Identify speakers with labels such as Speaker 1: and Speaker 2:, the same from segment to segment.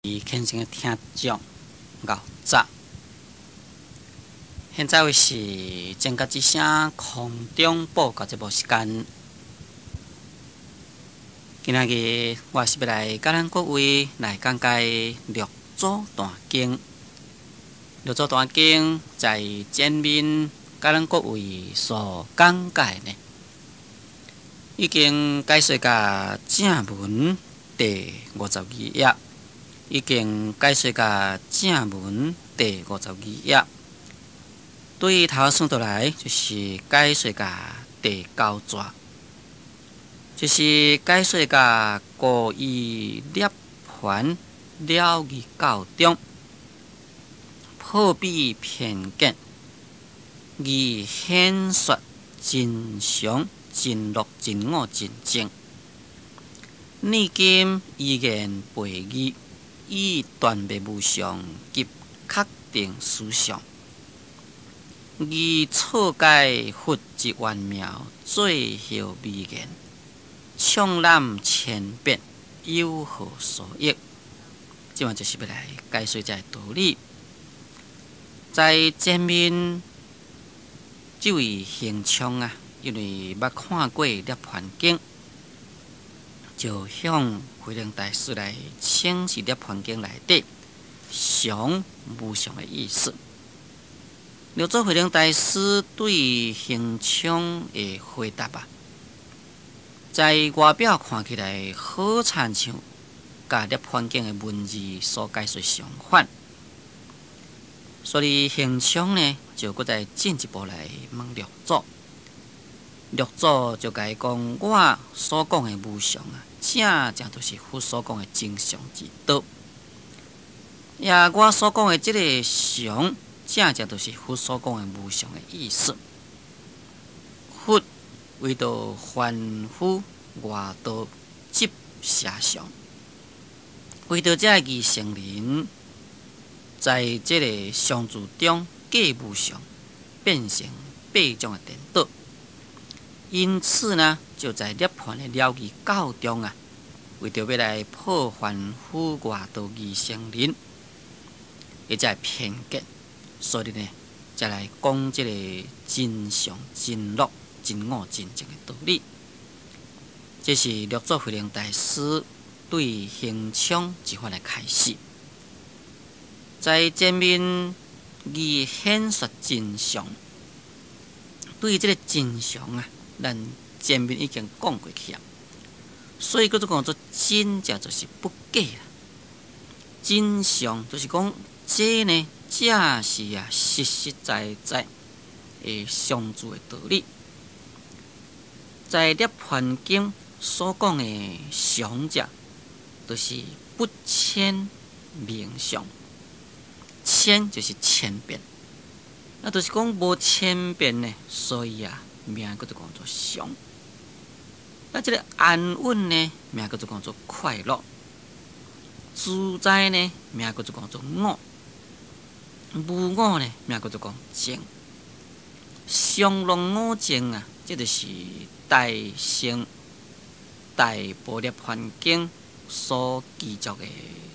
Speaker 1: 虔誠的聽眾，𠢕早。現在位是正覺之聲空中報告節目時間。今仔日我是欲來佮咱各位來講解六祖壇經。六祖壇經在前面佮咱各位所講解呢，已經解說甲正文第五十二頁，已經解說甲正文第五十二頁。對頭算倒來，就是解說甲第九逝，就是解說甲古義涅槃了義教中，破彼偏見，而顯說真常、真樂、真我、真淨。擬今依言背義，以斷滅無常及確定實相。而錯解佛之玄妙，最後微言，暢覽千遍，有何所益？這擺就是欲來解說這个道理。在前面這位行充啊，因為捌看過《涅槃經》，就向慧能大師來請示《涅槃經》內底常無常的意思。六祖慧能大師對行充的回答啊，在外表看起來好親像佮涅槃經的文字所解說相反，所以行充呢就閣再進一步來問六祖，六祖就共伊講：我所講的無常啊，正正就是佛所講的真相之道。也我所講的這个常，正正就是佛所講的無常的意思。佛為著凡夫外道執邪常，為著這個二乘人，在這个相續中過無常，變成八種的顛倒。因此呢，就在涅槃的了義教中啊，為著欲來破凡夫外道二乘人，的這个偏見。所以呢，才來講這个真常、真樂、真我、真淨的道理。這是六祖慧能大師對行充一番的開示。在前面伊顯說真相，對這个真相啊，咱前面已經講過去啊。所以叫做講做真正就是不假啦。真相就是講這呢，這是啊，實實在在的相續的道理。在《涅槃經》所講的常者，就是不遷名相。遷就是遷變，那就是講無遷變呢，所以啊，名叫做講做常。那這个安穩呢，名叫做講做快樂。自在呢，名叫做講做我。無我呢，名叫做講淨。常樂我淨啊，這就是大乘大般涅槃經所記載的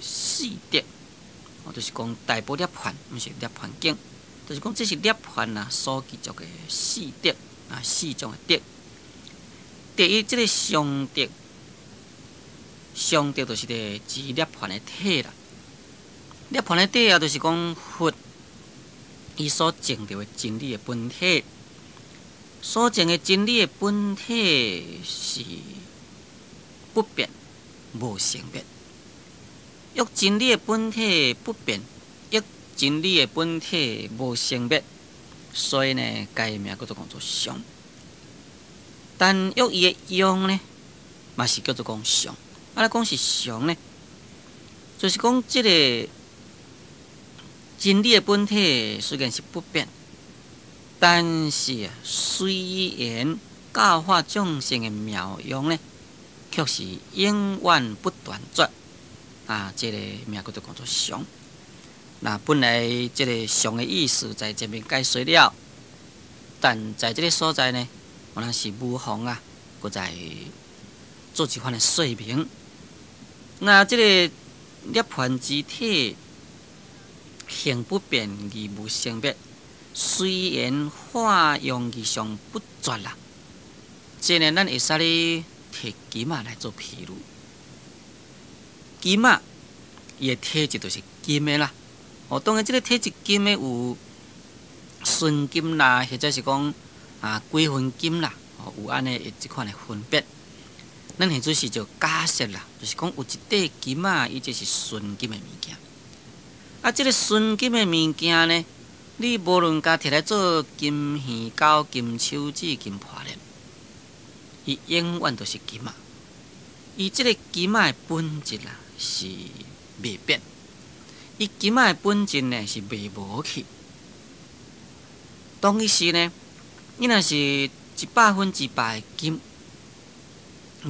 Speaker 1: 四德。哦，就是講大般涅槃，毋是涅槃經，就是講這是涅槃啊所記載的四德啊，四種的德。第一，這个常德，常德就是咧指涅槃的體啦。涅槃的體啊，就是講佛伊所證著的真理的本體，所證的真理的本體是不變、無生滅。欲真理的本體不變，欲真理的本體無生滅，所以呢，該名叫做講做常。但欲伊的用呢，嘛是叫做講常。啊，按怎講是常呢，就是講這个真理的本體雖然是不變，但是啊，隨緣教化眾生的妙用呢，卻是永遠不斷絕。啊，這个名叫做講做常。那本來這个常的意思在前面解說了，但在這个所在呢，我若是無妨啊，閣再做一番的說明。那這个涅槃之體形不變而無生滅，隨緣化用而常不絕啦。這呢，咱會使咧提金仔來做譬喻。金仔，伊的體質就是金的啦。哦，當然，這个體質金的有純金啦，或者是講啊幾分金啦，哦，有按呢這款的分別。咱現在是就假設啦，就是講有一塊金仔，伊這是純金的物件。啊，這个純金的物件呢，你無論共提來做金耳膠、金手指、金破鏈，伊永遠都是金仔。伊這个金仔的本質啊是袂變，伊金仔的本質呢是袂無去。當彼時呢，伊若是100%的金，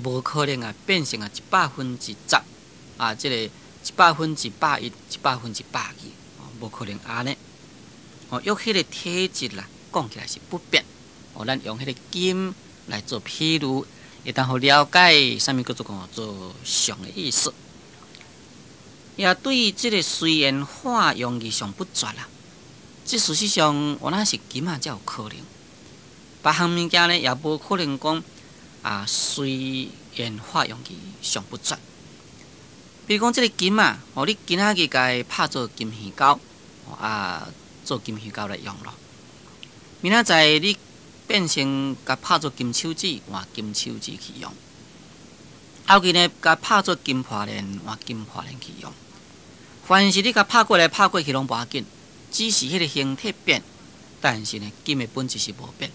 Speaker 1: 無可能啊變成啊100%啊，這个101%、102%，無可能按呢。哦，用彼个體質啦，講起來是不變。哦，咱用彼个金來做譬喻，會當予了解啥物叫做講做常的意思。也對這个隨緣化用而常不絕啦。這事實上，有哪是金仔才有可能。別項物件呢，也無可能講啊隨緣化用而常不絕。比如講，這个金仔，哦，你今仔日共伊拍做金耳膠，啊，做金耳膠來用咯。明仔載你變成共拍做金手指，換金手指去用。後日呢，共拍做金破鏈，換金破鏈去用。凡是你共拍過來拍過去攏無要緊，只是彼个形體變，但是呢，金的本質是無變。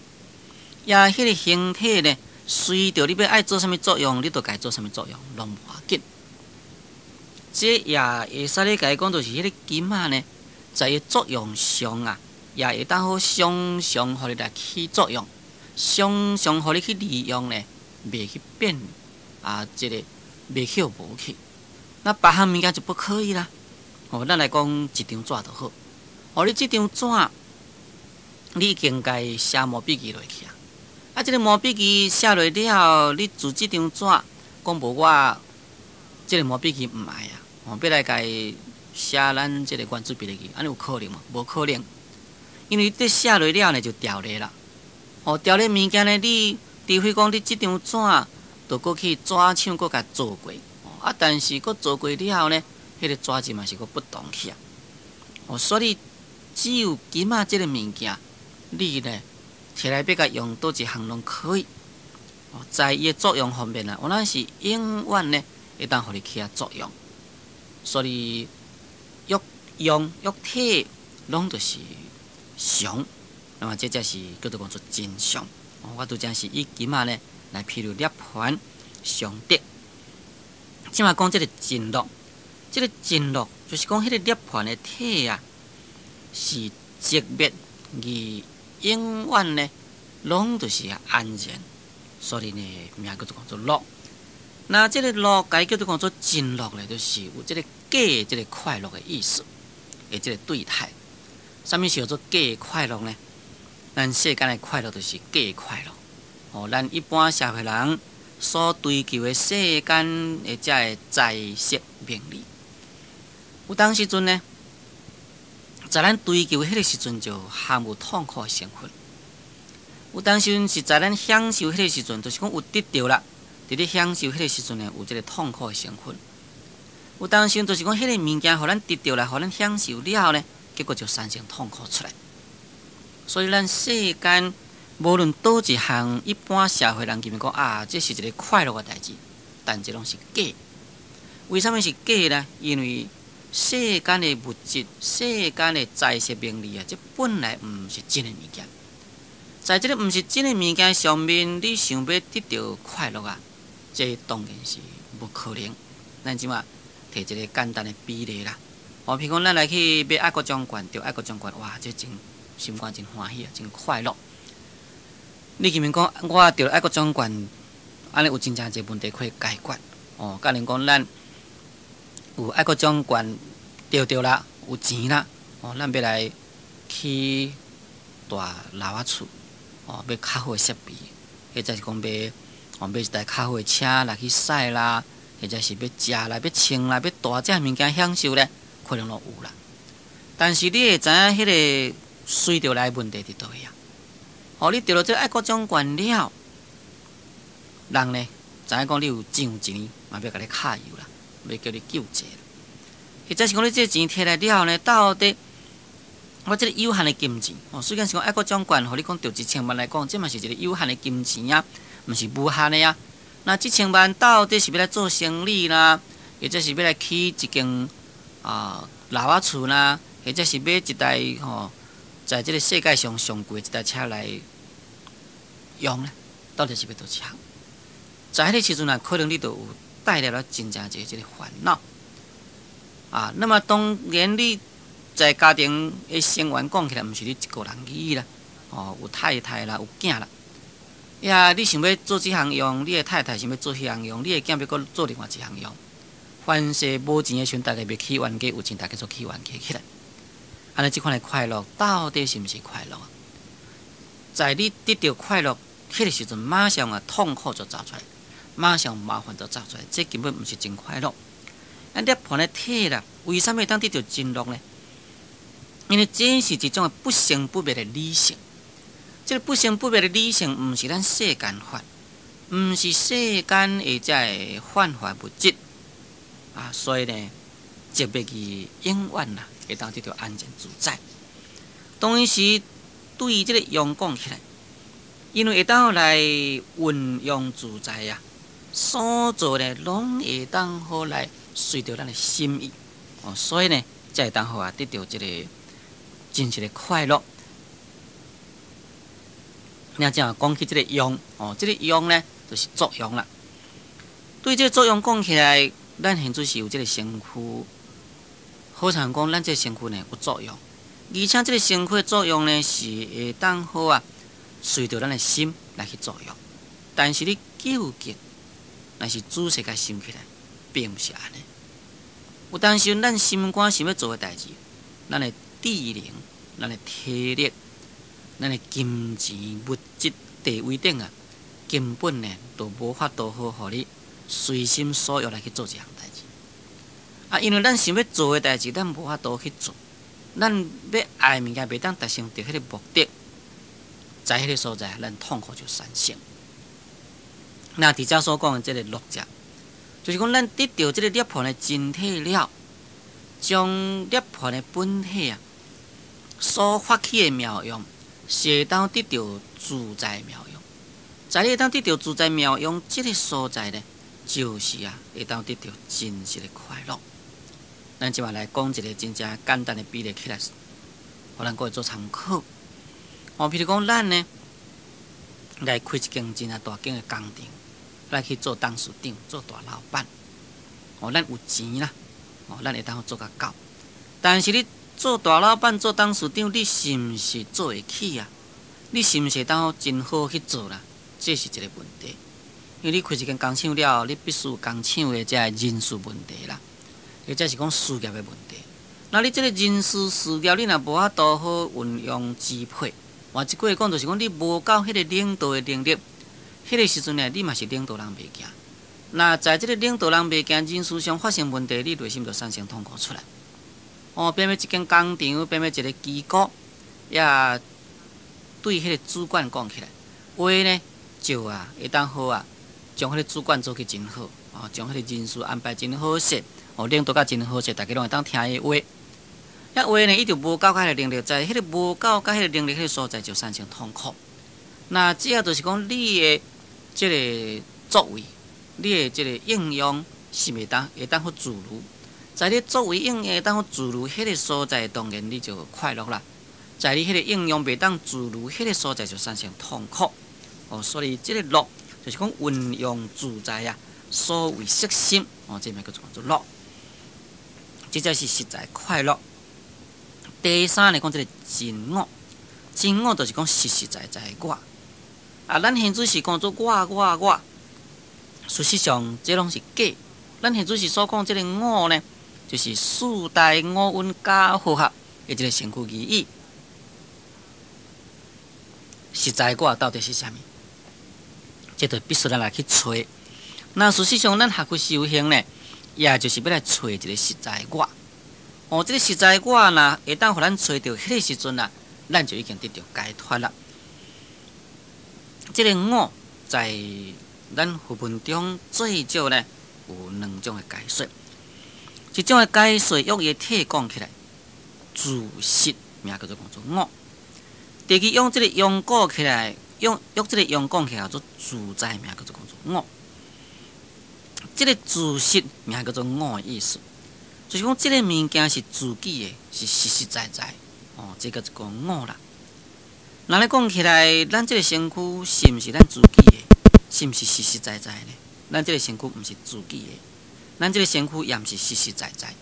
Speaker 1: 也彼个形體呢，隨著你欲愛做啥物作用，你就共伊做啥物作用，攏無要緊。這也會使咧共伊講，就是彼个金仔呢，在伊作用上啊，也會當好常常予你來起作用，常常予你去利用呢，袂去變啊，這个袂去無去。那別項物件就不可以啦。哦，咱來講一張紙就好。哦，你這張紙，你已經共伊寫毛筆字落去啊。啊，這个毛筆字寫落了後，你自這張紙講無我，這个毛筆字毋愛啊，哦，欲來共伊寫咱這个原子筆的字，按呢有可能無？無可能，因為你寫落了呢就調咧啦。哦，調咧物件呢，你除非講你這張紙，就閣去紙廠閣共做過，啊，但是閣做過了後呢，彼个紙質嘛是閣不同去啊。哦，所以只有金仔這个物件，你呢提來欲共用佗一項攏可以。哦，在伊的作用方面啊，有咱是永遠呢會當予你起作用。所以欲用欲體攏就是常，那麼這才是叫做講做真相。我拄才是以金仔呢來譬喻涅槃常得。這馬講這个淨樂，這个淨樂就是講彼个涅槃的體啊，是寂滅而永遠呢，攏就是安然，所以呢，名叫做講做樂。那這个樂，共伊叫做講做淨樂咧，就是有這个假這个快樂的意思，的這个對態。啥物叫做假快樂呢？咱世間的快樂就是假快樂。哦，咱一般社會人所追求的世間的這个財色名利，有當時陣呢，在咱追求彼个時陣就含有痛苦的成分。有當時陣是在咱享受彼个時陣，就是講有得著啦，佇咧享受彼个時陣呢，有這个痛苦的成分。有當時陣就是講彼个物件，予咱得著啦，予咱享受了後呢，結果就產生痛苦出來。所以咱世間無論佗一項，一般社會人認為講啊，這是一个快樂的代誌，但這攏是假。為啥物是假呢？因為世間的物質、世間的財色名利啊，這本來毋是真的物件。在這个毋是真的物件上面，你想欲得著快樂啊，這當然是無可能。咱這馬提一个簡單的比例啦。哦，譬如講，咱來去買愛國獎券，著愛國獎券，哇，這真心肝真歡喜啊，真快樂。你認為講，我著愛國獎券，按呢有真正濟問題可以解決。哦，假如講咱有愛國獎券著著啦，有錢啦，哦，咱欲來起大樓仔厝，哦，買較好的設備，或者是講買哦買一台較好的車來去駛啦，或者是欲食啦、欲穿啦、欲大隻物件享受咧，可能攏有啦。但是你會知影彼个隨著來問題佇佗位啊？哦，你得著這个愛國獎冠了，人呢知影講你有上錢，嘛欲共你敲油啦，欲叫你救濟啦。或者是講你這个錢提來了後呢，到底我這个有限的金錢，哦，雖然是講愛國獎冠，予你講著一千萬來講，這嘛是一个有限的金錢啊，毋是無限的啊。那這千萬到底是欲來做生理啦，或者是欲來起一間啊老仔厝啦，或者是買一台吼，在這个世界上上貴一台車來用呢？到底是欲佗一項？在彼个時陣啊，可能你就有帶來了真正濟這个煩惱啊。那麼當然你在家庭的成員講起來，毋是你一個人而已啦，哦，有太太啦，有囝啦。呀，你想欲做這項用，你的太太想欲做彼項用，你的囝欲閣做另外一項用。凡勢無錢的時陣，大家袂起冤家；有錢，大家做起冤家起來。按呢，這款的快樂到底是毋是快樂？在你得著快樂彼个時陣，馬上啊痛苦就走出來，馬上麻煩就走出來，這根本毋是真快樂。啊，涅槃的體啦，為啥物會當得著真樂呢？因為這是一種不生不滅的理性。這个不生不滅的理性，毋是咱世間法，毋是世間的這个幻化物質啊，所以呢，寂滅去永遠啦，會當得著安靜自在。當時對這个用講起來，因為會當來運用自在啊，所做的攏會當好來隨著咱的心意哦，所以呢，才會當好啊得著這个真實的快樂。那這樣講起這个用哦，這个用呢，就是作用啦。對這个作用講起來，咱現在是有這个身軀，好像講咱這个身軀呢有作用，而且這个身軀的作用呢是會當好啊，隨著咱的心來去作用。但是你究竟若是仔細共想起來，並毋是按呢。有當時咱心肝想欲做的代誌，咱的智能、咱的體力、咱的金錢、物質、地位等啊，根本呢都無法度好，予你隨心所欲來去做這項代誌。啊，因為咱想欲做的代誌，咱無法度去做，咱欲愛的物件袂當達成著彼个目的，在彼个所在，咱痛苦就產生。那佇遮所講的這个樂者，就是講咱得著這个涅槃的真體了，將涅槃的本體啊，所發起的妙用，是會當得著自在妙用。在你會當得著自在妙用這个所在呢，就是啊，會當得著真實的快樂。咱這擺來講一个真正簡單的比例起來，予咱各位做參考。哦，譬如講，咱呢來開一間真正大間的工廠，來去做董事長、做大老闆。哦，咱有錢啦，哦，咱會當做甲到。但是你做大老闆、做董事長，你是毋是做會起啊？你是毋是會當真好去做啦？這是一个問題。因為你開一間工廠了後，你必須有工廠的這个人事問題啦，或者是講事業的問題。那你這个人事事業，你若無法度好運用支配，換一句話講，就是講你無夠彼个領導的能力，彼个時陣呢，你嘛是領導人袂行。那在這个領導人袂行，人事上發生問題，你內心就產生痛苦出來。哦，變欲一間工廠，變欲一个機構，也對彼个主管講起來，有的呢就啊會當好啊，將彼个主管做去真好，哦，將彼个人事安排真好勢，哦，領導甲真好勢，大家攏會當聽伊話。遐話呢，伊就無夠彼个能力，在彼个無夠彼个能力彼个所在，就產生痛苦。那這個就是講你的這个作為，你的這個應用是袂當會當好自如。在你作為應用會當好自如彼个所在，當然你就快樂啦。在你彼個應用袂當自如彼個所在，就產生痛苦。哦，所以這个樂就是講運用自在啊，所謂色心，哦，這名叫做做樂。這才是實在快樂。第三來講，這个真我，真我就是講實實在在的我。啊，咱現在是講做我我我，事實上這攏是假。咱現在是所講這个我呢，就是四大五蘊加和合的一个身軀而已。實在我到底是啥物？這就必須咱來去揣。那事實上，咱學佛修行呢，也就是欲來揣一个實在我。哦，這个實在我若會當予咱揣著彼个時陣啊，咱就已經得著解脫啦。這个我在咱佛門中最少呢有兩種的解說，一種的解說用伊的體講起來，自實名叫做講做我；第二用這个用講起來，用這个用講起來叫做自在名叫做講做我。這个自實名叫做我的意思，就是講這个物件是自己的，是實實在在哦，這个就講我啦。若咧講起來，咱這个身軀是毋是咱自己的？是毋是實實在在呢？咱這个身軀毋是自己的，咱這个身軀也毋是實實在在。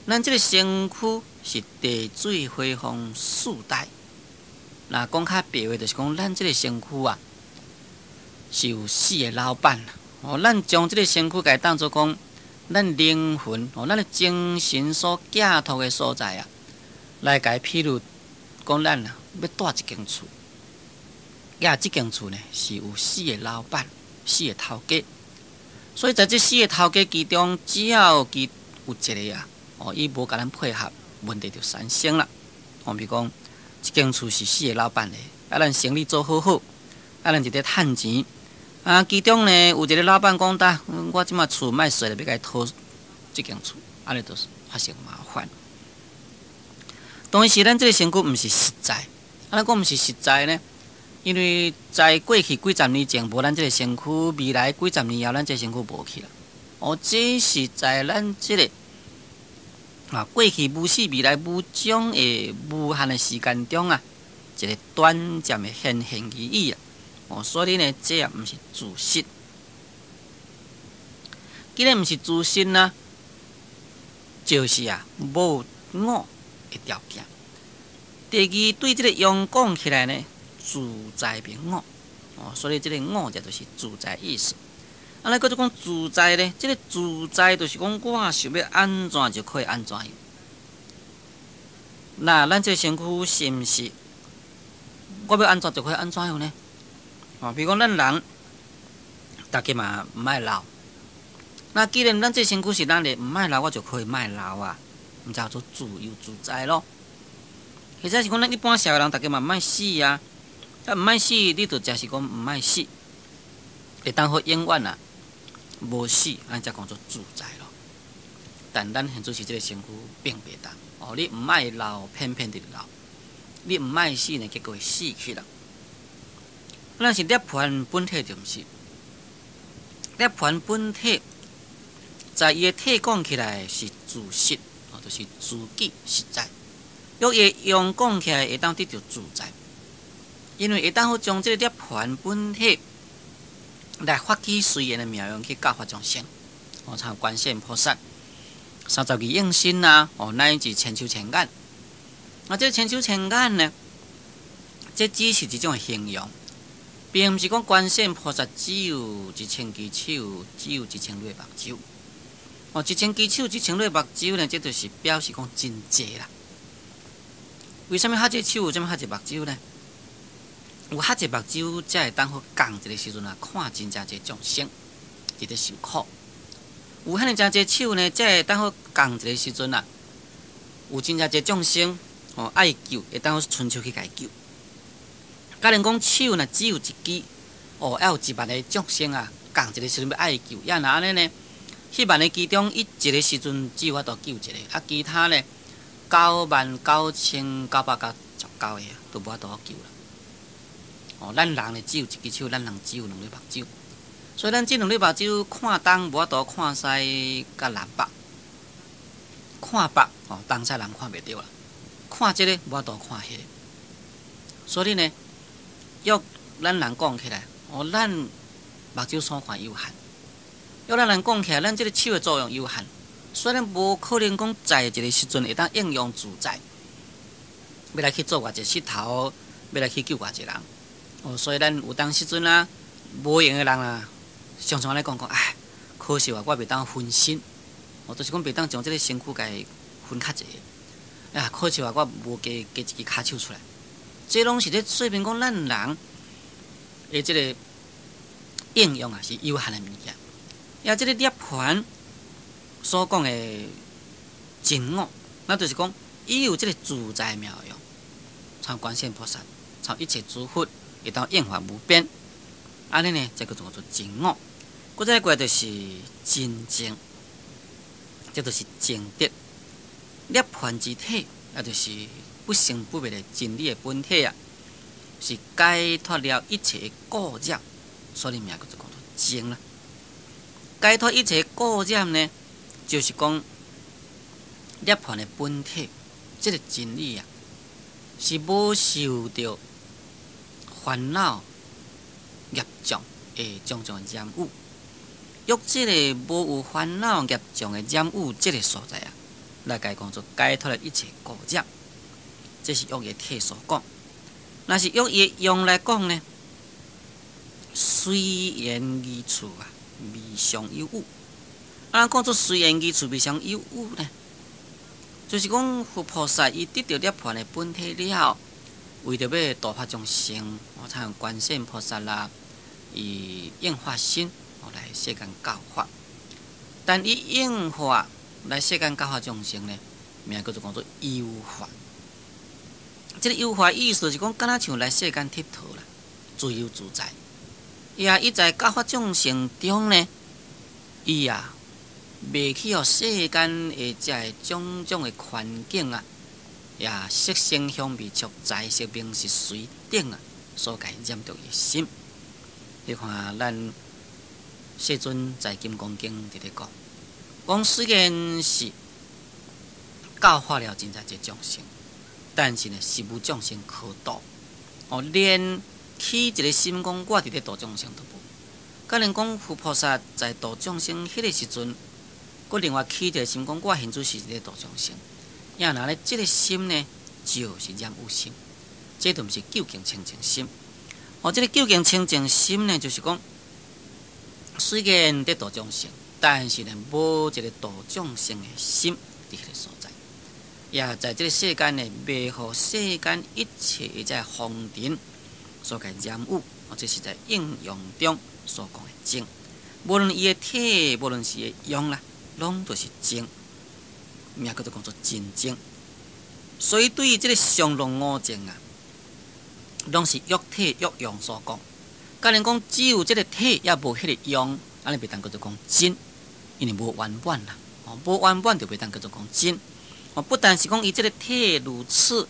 Speaker 1: 咱這个身軀是地水火風四大。若講較白話，就是講咱這个身軀啊，是有四个老闆啦。哦，咱將這个身軀共伊當做講，咱靈魂哦，咱的精神所寄託的所在啊，來共伊譬如講咱啊，欲蹛一間厝。呀，這間厝呢是有四个老闆、四个頭家，所以在這四个頭家其中，只要其有一个啊，哦，伊無共咱配合，問題就產生啦。哦，比如講，這間厝是四个老闆的，啊，咱生意做好好，啊，咱就佇趁錢。啊，其中呢有一个老闆講噠，我這馬厝賣細了，欲共伊討這間厝，按呢就是發生麻煩。當時咱這个身軀毋是實在，啊，咱講毋是實在呢？因為在過去幾十年前無咱這个身軀，未來幾十年後咱這个身軀無去啦。哦，這是在咱這个啊過去無始未來無終的無限的時間中啊，一个短暫的顯現而已啊。哦，所以呢，這也毋是自實。既然毋是自實啊，就是啊無我的條件。第二，對這个用講起來呢，自在名我，哦，所以這个我這就是自在意思。啊，咱閣做講自在呢，這个自在就是講我想欲按怎就可以按怎樣。那咱這个身軀是毋是我欲按怎就可以按怎樣呢？哦，比如講咱人，逐家嘛毋愛老。那既然咱這身軀是咱的，毋愛老，我就可以莫老啊，毋叫做自由自在咯。或者是講咱一般社會人，逐家嘛毋愛死啊。啊，毋愛死，你就誠實講毋愛死，會當好永遠啊，無死，按呢才講做自在咯。但咱現在是這个身軀並袂當哦，你毋愛老，偏偏佇老；你毋愛死呢，結果會死去啦。咱是涅槃本體就毋是，涅槃本體在伊的體講起來是自實，哦，就是自己實在。用伊的用講起來會當得著自在，因為會當好將這个涅槃本體來發起隨緣的妙用去教化眾生，哦，像觀世音菩薩32應身啊，哦，乃至千手千眼。啊，這千手千眼呢，這只是一種形容。並毋是講觀世音菩薩只有1000支手，只有1000對目睭。哦，1000支手，1000對目睭呢？這就是表示講真濟啦。為啥物較濟手，為啥物較濟目睭呢？有較濟目睭，才會當好仝一个時陣啊，看真正濟眾生佇咧受苦。有遐爾誠濟手呢，才會當好仝一个時陣啊，有真正濟眾生哦愛救，會當好伸手去共伊救。假如講手若只有一支，哦，猶有1萬个眾生啊，仝一个時陣欲愛救，抑若按呢呢？彼萬个其中，伊一个時陣只有法度救一個，啊，其他呢99,999個都無法度救啦。哦，咱人呢只有一支手，咱人只有兩對目睭，所以咱這兩對目睭看東無法度看西，佮南北，看北哦，東西南看袂著啦，看這个無法度看彼个，所以呢，欲咱人講起來，哦，咱目睭所看有限；欲咱人講起來，咱這个手的作用有限，所以咱無可能講在一个時陣會當應用自在，欲來去做偌濟穡頭，欲來去救偌濟人。哦，所以咱有當時陣啊，無閒的人啊，常常按呢講講，唉，可惜啊，我袂當分身，哦，就是講袂當將這个身軀共伊分較濟。啊，可惜啊，我無加加一支跤手出來。這攏是咧說明講，咱人的這个應用啊是有限的物件。也這个涅槃所講的真我，那就是講伊有這个自在妙用，像觀世音菩薩，像一切諸佛，會當應化無邊，按呢呢，這叫做做真我。閣再過來就是真正，這就是正德涅槃之體，也就是不生不滅的真理的本體啊，是解脫了一切的垢染，所以名叫做講做淨啦。解脫一切垢染呢，就是講涅槃的本體，這个真理啊，是無受著煩惱業障的種種染污。欲這个無有煩惱業障的染污，這个所在啊，來共伊講做解脫了一切垢染。這是約伊體所講。若是約伊用來講呢，隨緣二處啊，未嘗有有。啊，講做隨緣二處未嘗有有呢，就是講佛菩薩伊得著涅槃的本體了後，為著欲度化眾生，我像觀世音菩薩啦，伊應化身來世間教化。但伊應化來世間教化眾生呢，名叫做講做遊化。這个遊化意思就是講，敢若像來世間𨑨迌啦，自由自在。伊啊，伊在教化眾生中呢，伊啊，袂去予世間的這个種種的環境啊，也色聲香味觸財色名食睡等啊，所共染著伊的心。你看，咱世尊在《金剛經》佇咧講，講雖然是教化了真濟濟眾生，但是呢，實無眾生可度。哦，連起一个心講我佇咧度眾生都無。敢若講佛菩薩在度眾生彼个時陣，閣另外起一个心講我現此時佇咧度眾生。也若咧，這个心呢，就是染污心，這就毋是究竟清淨心。哦，這个究竟清淨心呢，就是講雖然佇度眾生，但是呢，無一个度眾生的心佇彼个所在。也在這个世間呢，袂予世間一切的這風塵所共染污，哦，這是在應用中所講的淨。無論伊的體，無論是伊的用啦，攏都是淨，名叫做講做真淨。所以對於這个常樂我淨啊，攏是約體約用所講。假如講只有這个體，也無彼个用，按呢袂當叫做講真，因為無圓滿啦。哦，無圓滿就袂當叫做講真。哦，不但是講伊這个體如此，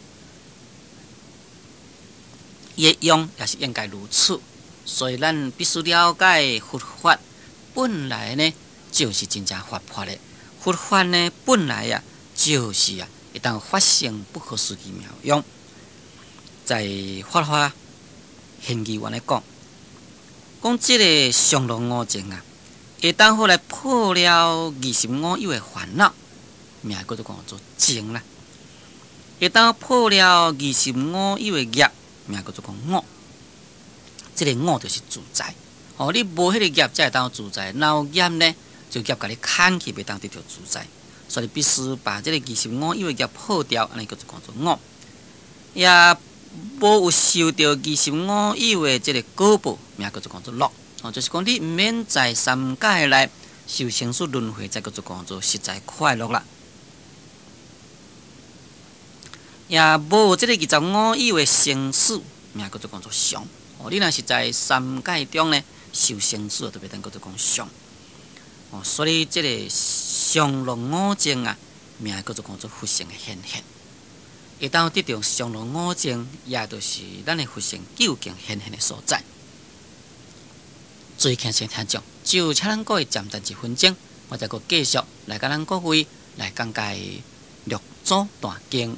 Speaker 1: 伊的用也是應該如此。所以咱必須了解佛法本來呢，就是真正活潑的。佛法呢，本來啊，就是啊，會當發生不可思議妙用。在法華賢愚願咧講，講這个常樂我淨啊，會當好來破了二十五有的煩惱，名叫做講做淨啦。會當破了二十五有的業，名叫做講我。這个我就是自在。哦，你無彼個業才會當自在，若有業呢，就業共你牽去，袂當得著自在。所以必須把這个二十五有的業破掉，按呢叫做講做我。也無有受著二十五有的這个果報，名叫做講做樂。哦，就是講你毋免在三界內受生死輪迴，才叫做講做實在快樂啦。也無這个二十五有的生死，名叫做講做常。哦，你若是在三界中呢受生死，就袂當叫做講常。哦，所以這个常樂我淨啊，名叫做講做佛性的顯現。會當得著常樂我淨，也就是咱的佛性究竟顯現的所在。最近先聽眾，就請咱各位暫停一分鐘，我再閣繼續來共咱各位來講解六祖壇經。